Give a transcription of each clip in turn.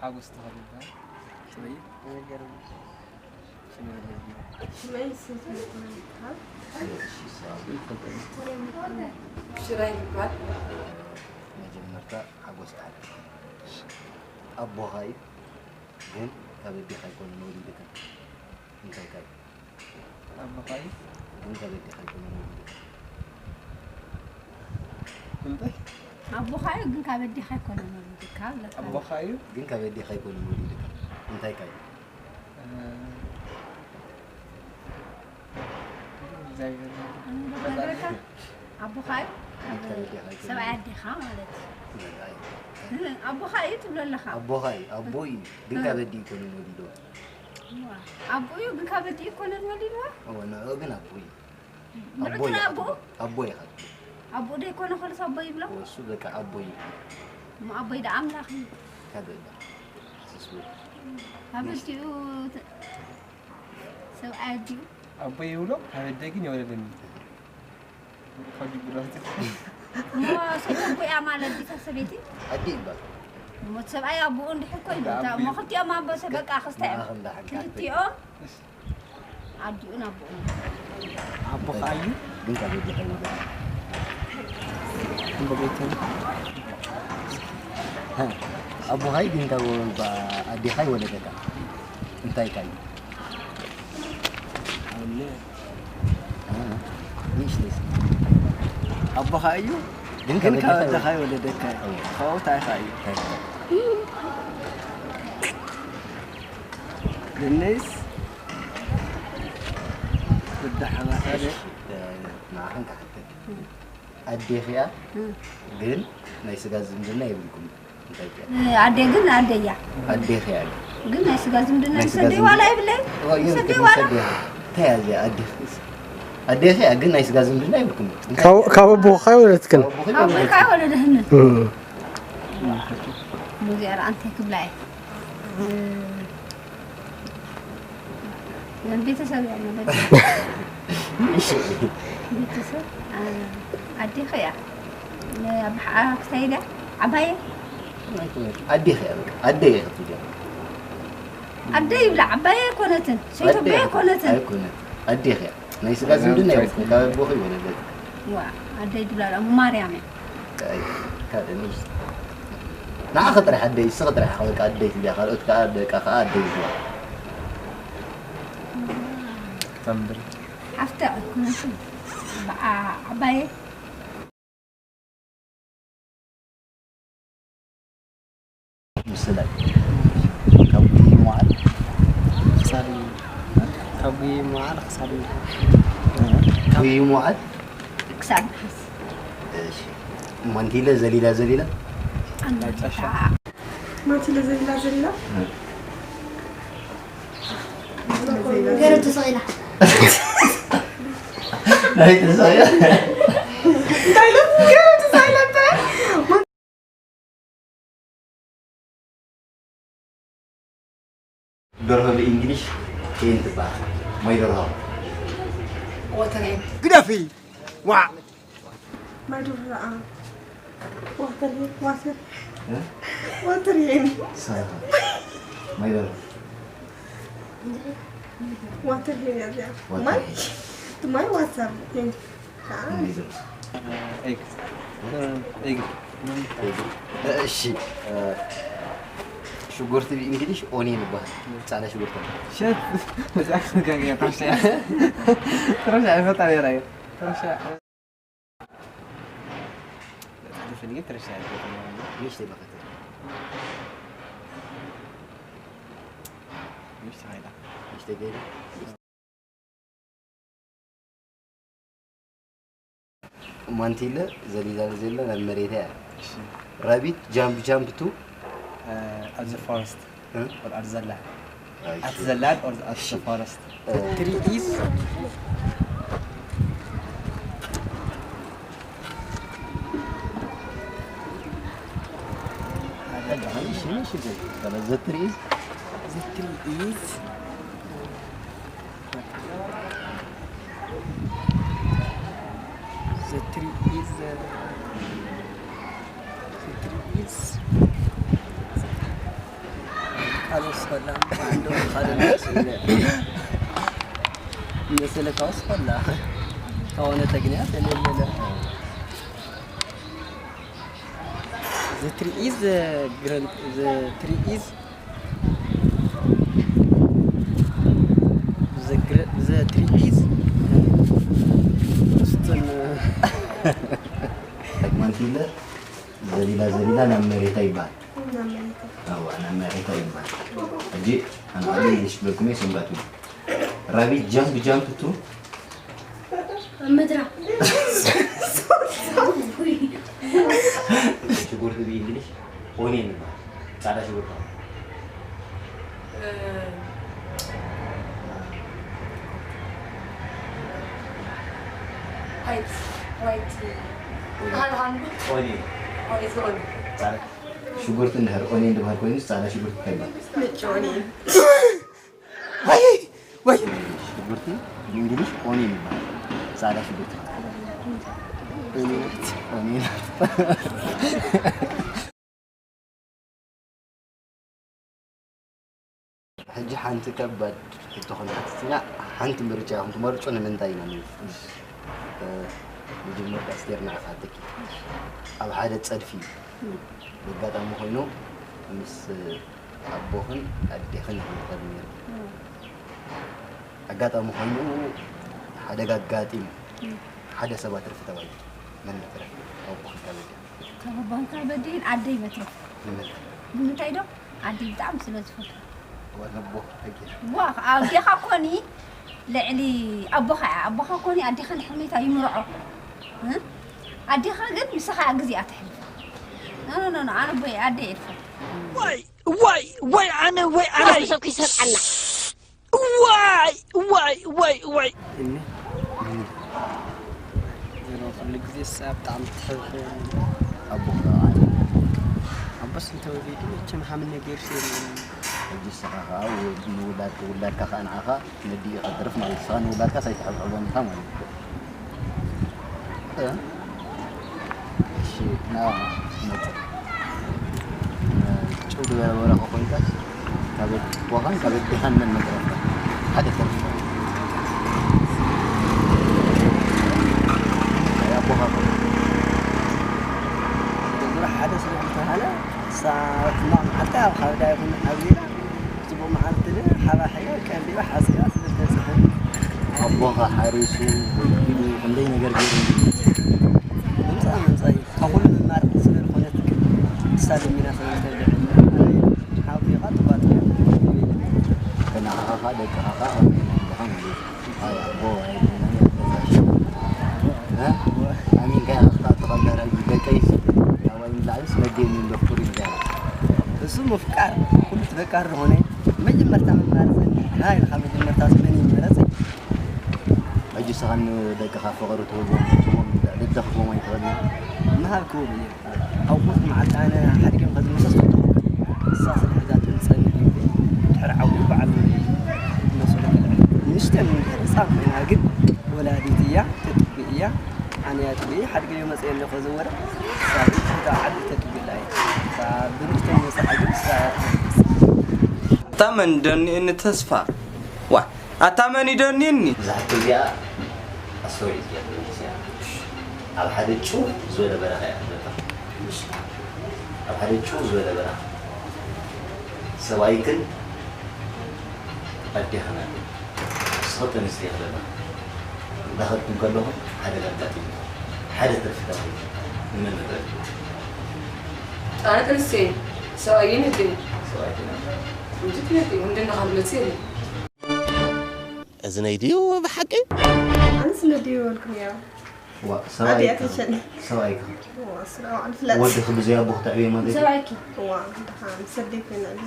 ሓጎስ ተኸለ ይበሃል። ሽመይ? ሽመይ ስንት መኮነን ይበሃል? ሽራይ ይበሃል። መጀመርታ ሓጎስ በሃል። ኣቦኻ እዩ፣ ግን ካብ ኣዴኻ ኣይኮነን ወሊድካ። እንታይ እንታይ? ኣቦኻ እዩ፣ ግን ካብ ኣዴኻ ኣይኮነን ወሊድካ። እንታይ? ኣቦኻ እዩ፣ ግን ካብ ኣዴኻ ኣይኮነን ወሊድካ፣ ብለካ። ኣቦኻ እዩ፣ ግን ካብ ኣዴኻ ኣይኮነን ወሊድካ። እንታይ እንታይ? እ፣ እግዚኣብሔር። ነግረካ፣ ኣቦኻ እዩ፣ ካብ ኣዴኻ ኣይኮነን። ሰብኣይ ኣዴኻ ማለት እዩ። ሰብኣይ። እ፣ ኣቦኻ እዩ ትብሎ ኣለኻ። ኣቦኻ እዩ፣ ኣቦ እዩ፣ ግን እ። ካብ ኣዴ ኣይኮነን ወሊድዋ። ዋ፣ ኣቦ እዩ፣ ግን ካብ ኣዴ ኣይኮነን ወሊድዋ። እወ፣ ንዕኡ ግን ኣቦ እዩ። ንዑ ኣቦ ትብል እዩ ኣቦ? ኣቦ። ኣቦ እዩ ካብ። ኣቦ ዶ ይኮነ ከልስ ኣቦ ይብሎ? እሱ በቃ ኣቦ እዩ። እሞ ኣቦይ ዶ ኣምላኽ እዩ? ካብ ኣዴ። ኣስስቡ። ካብ ኣዲኡ ተ-፣ ሰብኣይ ኣዲኡ? ኣቦ ይብሎ፣ ካብ ኣዴ ግን የወለደኒ። ካብ ጅግራት። እሞ ሰበይቱ ኣቦ እያ ማለት ድዩ፣ እታ ሰበይቲ? ኣዴ ይባል። እሞ ሰብኣይ ኣቦኡ እንድሕር እኮ ይብል። ኣቦ እሞ ይብል። ክልቲኦም ኣቦ ሰ-፣ በቃ ክስታይ እዮም። ንኣኽንዳ ሓንካት። ክልቲኦም እሺ። ኣዲኡን ኣቦኡን። ኣቦኻ እዩ? ግን ካብ ኣዴኻ ይወለደ። እምበገይተን። ሃ፣ ኣቦኻ እዩ ግን ካብ ኣዴኻ ይወለደካ። እንታይ ካዩ? ኣነ። ሃ፣ ንእሽተይ እስኪ። ኣቦኻ እዩ? ግን ግን ካብ ካብ ኣዴኻ ኣዴኻ ይወለደካ። እዎ። ካብኡ እንታይ ኢኻ እዩ? እንታይ ኢኻ? ግንስ ብዳሓባታ ዶ? ንዓኽን ክሓተኪ። ኣዴኺ እያ፣ እም። ግን ናይ ስጋ ዝምድና የብልኩም። እንታይ እያ? ኣደ ግን ኣደ እያ። ኣዴኺ እያ ግን። ግን ናይ ስጋ ዝምድና ናይ ምስ ስጋ ኣደይ ዝምድና ዋላ የብለይ? ኦ፣ ምስ ኣደይ የብልኩም፣ ዋላ? ምስ ኣዴኺ። እንታይ እያ እዚኣ ኣዴኺ? ኣዴኺ እያ፣ ግን ናይ ስጋ ዝምድና የብልኩም። እንታይ ካብ፣ እያ? ካብ ኣቦኻ ኣይወለደትክን? ካብ ኣቦኺ ካብ ኣቦይ ኣይወለደትክን። ካብ ወለደህንን። እም። ሙዚያ ርኣ እንታይ ክብላ እየ። እ፣ ቤተሰብ እያ ማለት እዩ። እሺ። ቤተሰብ፣ አ፣ ኣዴኺ እያ። ን-፣ ኣብ ሓ-፣ ክሳይ ኢለ፣ ዓባየ? ኣዴኺ እያ፣ በቃ። ኣደይ እያ ክትብልያ። ኣደይ ይብላ፣ ዓባየ ኣይኮነትን፣ ሰይተቦ ኣደይ ኣይኮነትን። ኣይኮነትን። ኣዴኺ እያ። ናይ ስጋ ዝምድና የብልኩም፣ ካብ ኣቦኺ ይወለደት። ዋ፣ ኣደይ ድብላ ኣላ፣ ማርያም እያ። ኣይ፣ ካልእ ንስ-፣ ንዓኺ ጥራሕ ኣደይ፣ ንስኺ ጥራሕ ኢኺ በቃ ኣደይ ትብልያ፣ ካልኦት ከኣ ደቃ ከኣ ኣደይ ይብልዋ። ተንብር። ሓፍቲ ኣይኮነትን፣ ብዓ-፣ ዓባየ። ምስላይ ካብ ጉይይ መዓል ክሳብ፣ ካብ ጉይይ መዓል ክሳብ፣ ጉይይ መዓል ክሳብ ነሓስ። እሺ። ማንቲለ ዘሊላ ዘሊላ? ኣንታ። ማንቲለ ዘሊላ ዘሊላ? ገረቱ ሰቂላ። ናይ ተሳያ። እንታይ ኢሉ? ገረቱ ሰቂላ እባ። ደርሆ ብእንግሊሽ ሄን ትበሃል። ማይ ደርሆ። ወተር ሄን። ግደፊ! ዋዕ! ማይ ደርሆ፣ ኣኣ። ዋተር ሄን፣ ዋተር። እ? ዋተር ሄን። ሰ-፣ ማይ ደርሆ። ዋተር ሄን እያ እዚኣ። ዋተር ማይ፣ ሄን። ማይ ዋተር ሄን። ኣኣ። እንግሊዝኛ። ኤግ። ኤግ። እሺ፣ እ፣ ሽጉርቲ ብእንግሊሽ ኦኒየን ይበሃል። ጻዕዳ ሽጉርቲ። ሸት፣ እዛ ክትጋገ፣ ተረሻ። ተረሻ፣ ፈጣሪ ራይ። ተረሻ። ንእሽተይ በኸት። ንእሽተይ ገይረ። ማንቲለ ዘሊላ ዘላ ናብ መሬታ እያ። እሺ። ራቢት ጃምፕ ጃምፕ ቱ፣ እ፣ ኣብ ዘ ፎረስት። እ? ኦር ኣብ ዘ ላንድ። ኣይ፣ ኣት እሺ። ዘ ላንድ ኦር ኣት ዘ ፎረስት። እ፣ ትሪ ኢዝ። እሺ፣ እሺ፣ ዘ ትሪ ኢዝ። ዘ ትሪ ኢዝ። The tree is, uh, the tree is, the tree is, ካልኦስ ከላ፣ አንዱ ካልኦስ መሰለ ካውስ ከላ። ከሆነ ተግንያት የሌለ። The tree is, uh, grand, the tree is, the gra-, the tree is, uh, stone, uh, ማንቲለ ዘሊላ ዘሊላ ናብ መሬታ ይበሃል። ናብ መሬታ። ኣዋ፣ ናብ መሬታ ይበሃል። ሕጂ ኣነ ኢንግሊሽ ክብለኩም እየ፣ ሰንባቱ። Rabbit jump jump to ኣብ ምድራ። ሽጉርቲ ብእንግሊሽ ኦኒየን ይበሃል። ጻዕዳ ሽጉርቲ። ዋይት፣ ዋይት። ሃን፣ ሃን። ኦኒየን። ኦኒየን፣ ኦኒየን። ጻዕዳ ሽጉርቲ እንድሕር ኦኒየን ዝበሃል ኮይኑ፣ ጻዕዳ ሽጉርቲ እንታይ ይበሃል? ነጭ ኦኒየን። ወይ፣ ወይ። ሽጉርቲ ብእንግሊሽ ኦኒየን ይበሃል። ጻዕዳ ሽጉርቲ። ኦኒየን። ኦኒየን። ሕጂ ሓንቲ ከባድ ሕቶ ክንሓትት ኢና። ሓንቲ ምርጫ ኢኹም ትመርጹ፣ ንምንታይ ኢና ንብል? እ፣ መጀመርታ ኣስቴር ንዓኻ ሓተኪ። ኣብ ሓደ ጸድፊ ኣጋጣሚ ኮይኑ ምስ ኣቦኽን ኣዴኽን ኢኹም ትኸዱ ነይርኩም። ኣጋጣሚ ኮይኑ ሓደጋ ኣጋጢሙ ሓደ ሰብ ኣትሪፉ ተባሂሉ። መን ነትረፍ? ኣቦኽን ካብ ኣዴኽን። ካብ ኣቦኽን ካብ ኣዴን ኣደይ መትረፍ። ንምንታይ? ንምንታይ ዶ? ኣደይ ብጣዕሚ ስለ ዝፈትዋ። ዋላ ኣቦ ተጌር። ዋ፣ ኣዴኻ ኮኒ ልዕሊ ኣቦኻ እያ። ኣቦኻ ኮኒ ኣዴኻ ንሕሜታ ይምርዖ። እ? ኣዴኻ ግን ምሳኻ ግዜ ኣትሕልፍ። ኖ፣ ኖ፣ ኖ፣ ኖ፣ ኣነ ኣቦይ ኣደይ እየ ዝፈቱ። ዋይ፣ ዋይ፣ ዋይ፣ ኣነ፣ ዋይ፣ ኣነ። ኣስብሰብ ከይሰምዓና። ዋይ፣ ዋይ፣ ዋይ፣ ዋይ። እኒ፣ እኒ። ዘሎ ኩሉ ግዜ እሳ ብጣዕሚ ትሕብሕብ። ኣቦኻ ኣነ። ኣቦስ እንተወሊዱ መቸም ሓምነ ገይሩ ሰይሩ። ሕጂ ንስኻ ኸኣ ው-፣ ንውላድ-፣ ውላድካ ኸኣ ንዓኻ ነዲኡ ኸትርፍ ማለት ንስኻ ንውላድካስ ኣይትሕብሕቦም ኢኻ ማለት እዩ። እ? እሺ፣ ናብኣ ንመጽእ። እ፣ ጭው ዝበለ በረኻ ኮይንካስ፣ ካብ ኣቦኻን ካብ ኣዴኻን መን መትረፍካ? ሓደ ተርፍ። ናይ ኣቦኻ እኮ። ቁጽሪ ሓደ ስለ ዝተባህለ፣ እሳ ሕማቕ መዓልታ ኣብ ኻብዳ ይኹን ኣብ ዜና፣ ጽቡቕ መዓልቲ ለ ሓባሒባ፣ ቀንቢባ፣ ሓጺባ ስለ ዝተብጽሐኒ። ኣቦኻ ሓሪሱ፣ ወልዲሉ፣ ክንደይ ነገር ገይሩ። ምምጻእ ምምጻእ እዩ። ካብ ኩሉ መማረፂ ስለ ዝኾነት ግን ንሳ ደሚና ስለ ዝተብልዕ ሓውቲኻ ትባል። ከነዓኻ ደቅኻ ከኣ ከመይ ኢኻ ማለት እዩ። ኣይ ኣቦ፣ ኣይ ኣቦ፣ ኣይ ኣቦ፣ እ? ኣሚንካ ኢኻ ክትኣቱ ካብ ዳራ ደቀይስ፣ ካባይ ንላዕሊስ ነዴኒ እንዶ ፍቱር ኢልካ። እሱ ምፍቃር፣ ኩሉ ትፈቃር ዝኾነ መጀመርታ መማረፂ፣ ሃይ ኢልካ መጀመርታ መን ይመረፅ? ሕጂ ንስኻ ንደቅኻ ፍቕሪ ትህቦም፣ ትህቦም፣ ልዕሊ እተኽብቦም ኣይትኽእልን። ምሃብ ክህቡ እየ። ኣብ ቁርሲ መዓልቲ ኣነ ሓዲገም ከዚ ምሰስ ክተኽብ። ንሳ ስለ ሒዛቶ ዝጸንሕ እዩ። ድሕሪ ዓብዩ በዓል መን እዩ? መሰሉ ከልዕል። ንእሽተን እንድሕር ህጻን ኮይና ግን ወላዲት እያ፣ ተጥቢ እያ። ኣነ እያ ጥቢ፣ ሓዲገም መጸ ኣለኹ ዝወረ። ንሳ ግን እታ ዓዲ ተጥቢ ኣላ እያ። እታ ብንእሽተን መጻ ግን ንሳ እያ ትመርጽ። እታ መን ደኒእኒ ተስፋ። ዋ፣ ኣታ መን ይደኒኒ? እዛ ሕቶ እዚኣ ኣስተውዒልኪ እያ ትምልስያ። ኣብ ሓደ ጭው ዝበለ በረኻ እያ ትነብር። ኣብ ሓደ ጭው ዝበለ በረኻ። ሰብኣይክን ኣዴኽን ኣለዉ። ንስኺ ጥንስቲ ኢኺ ዘለኺ። እንዳኸድኩም ከለኹም ሓደጋ ኣጋጢሙ። ሓደ ተርፊ ተባሂሉ። ንመን ንብረት? ኣነ ጥንስቲ እየ። ሰብኣይ ግን ህድእ እዩ። ሰብኣይ ግን ህድእ እዩ። ህድእ እዩ። ህድእ እዩ። ህድእ እዩ። እዚ ነይ ድዩ ብሓቂ? ኣነስ ነድዩ በልኩ ነይረ። ዋ፣ ሰብኣይ ኣድያ ኢኻ። ተሸኒ። ሰብኣይ ኢኻ። ዋ፣ ስራ ባዕሉ ፍላጥ። ወድኺ ብዘይ ኣቦ ክተዕብዮ ማለት እዩ? ሰብኣይኪ። ዋ፣ ደሓን፣ ሰደይ ኮይና ኣላ።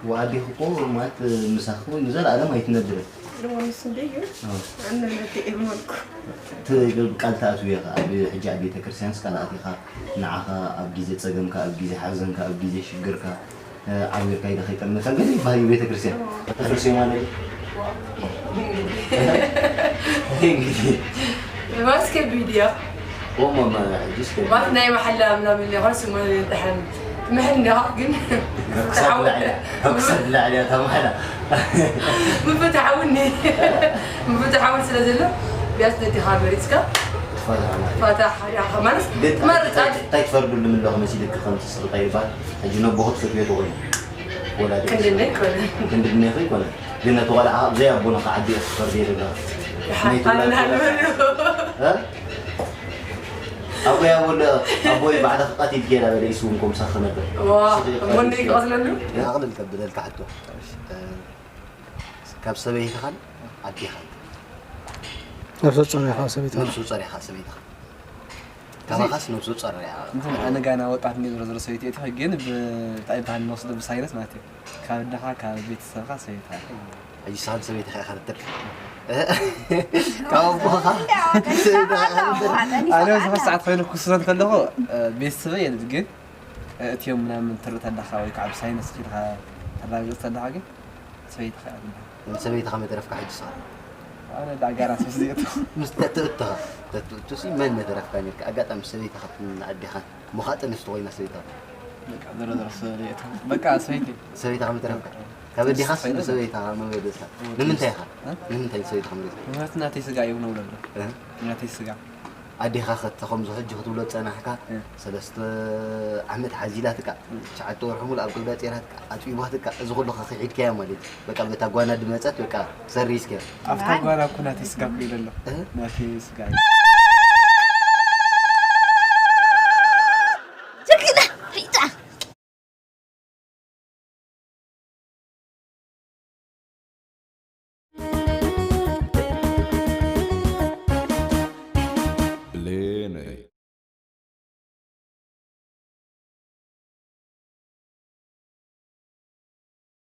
ዋ፣ ኣዴኺ እኮ ማለት ምሳኺ ንዘለኣለም ኣይትነብርን። እሞ ንሱ እንደዩ? ኣዎ። ኣነ ነድዩ እየ በልኩ። ት-፣ ቃል ትኣትዊ ኢኻ። ኣብ ሕጂ ኣብ ቤተ ክርስቲያንስ ቃል ኣቲኻ፣ ንዓኻ ኣብ ግዜ ጸገምካ፣ ኣብ ግዜ ሓዘንካ፣ ኣብ ግዜ ሽግርካ፣ ዓሚርካ ኢዳ ከይጠመካ ገለ ይበሃል እዩ ቤተክርስትያን። ኣዎ። ቤተክርስትያን ማለት እዩ። እንግዲህ ማስከ ቢድያ። እሞ ማ-፣ ሕጂስ ከ- ማለት ናይ መሓላ ምናምን ይኾን ስሙ ደሓን ምሕንዳቕ ግን ካብ ክሳድ ላዕሊ እያ። ካብ ክሳድ ላዕሊ እያ ተባህላ። ምፍትሓውን ምፍትሓውን ስለ ዘሎ ቢያስ ነቲ ካብ መሪፅካ ትፈርድ ኣላ። ፋታ ሓዲኻ ማለት ግን ትመርፃ እንታይ ትፈርዱሉ ምለኹ መሲልክ ከምቲ ስርታ ይባል ሕጂ ነቦኹ ትፈትዮ ትኾኑ ወላ ደቂ ክንድነ ይኮነ ክንድነ ይኮነ ግን ነቲ ቆልዓ ኣብዘይ ኣቦና ከዓዲ እየ ትፈርድ የለ ሓታና ኣቦይ ኣቦ ኣቦይ ባዕልኻ ቀቲልክ የላ በለ ኢሱ እውን ኮምሳ ክነብር ዋ እሞ እንደ ይቀስለሉ ኣቕልል ከብለልካ ሕቶ ካብ ሰበይትኻን ኣዴኻን ነብሰ ጾር ኢኻ ሰበይትኻ ነብሱ ጸሪኻ ሰበይትኻ ካባኻስ ነብሱ ጸር እያ እንትን ኣነ ጋና ወጣት እንዲ ዝሮ ዝሮ ሰበይቲ እቲ ግን ብጣይ ባህል ንወስዶ ብሳይነስ ማለት እዩ ካብ ኣደኻ ካብ ቤተሰብካ ሰበይትኻ ሕጂ ሳን ሰበይትኻ ኢኻ ትብል ካብ ኣቦኻ ኣነ ብዙሕ ሰዓት ኮይኑ ክስኖት ከለኹ ቤተሰበይ የለ ግን እትዮም ምናምን ትርእ ተዳኻ ወይ ከዓ ብሳይነስ ኪድካ ተራግፅ ተዳኻ ግን ሰበይትኻ እያ ትበሃል ሰበይትኻ መተረፍካ ሕጂ ሳን ኣነ ዳጋራ ሰብዝየቱ ምስ ተትእትኻ ተትእቱሲ መን መተረፍካ ነርካ ኣጋጣሚ ሰበይትኻ ኣዴኻ ምኻጥ ኣንስቲ ኮይና ሰበይትኻ በቃ ዘረዘረ ሰበይቱ በቃ ሰበይቲ ሰበይትኻ መተረፍካ ካብ ኣዴኻስ ሰበይትኻ መበደስካ ንምንታይ ኢኻ ንምንታይ ሰበይትኻ መበደስካ ምክንያቱ ናተይ ስጋ እዩ ነብለሎ ናተይ ስጋ ኣዴኻ ከተኸምዚ ሕጂ ክትብሎ ዝፀናሕካ ሰለስተ ዓመት ሓዚላትካ ትሽዓተ ወርሒ ሙሉ ኣብ ከብዳ ፂራትካ ኣፅቢባትካ እዚ ኩሉ ከኺሒድካያ ማለት እዩ በቃ በታ ጓና ድመፀት በቃ ሰሪዝካዮ ኣብታ ጓና እኮ ናተይ ስጋ እኮ እዩ ዘሎ ናተይ ስጋ እዩ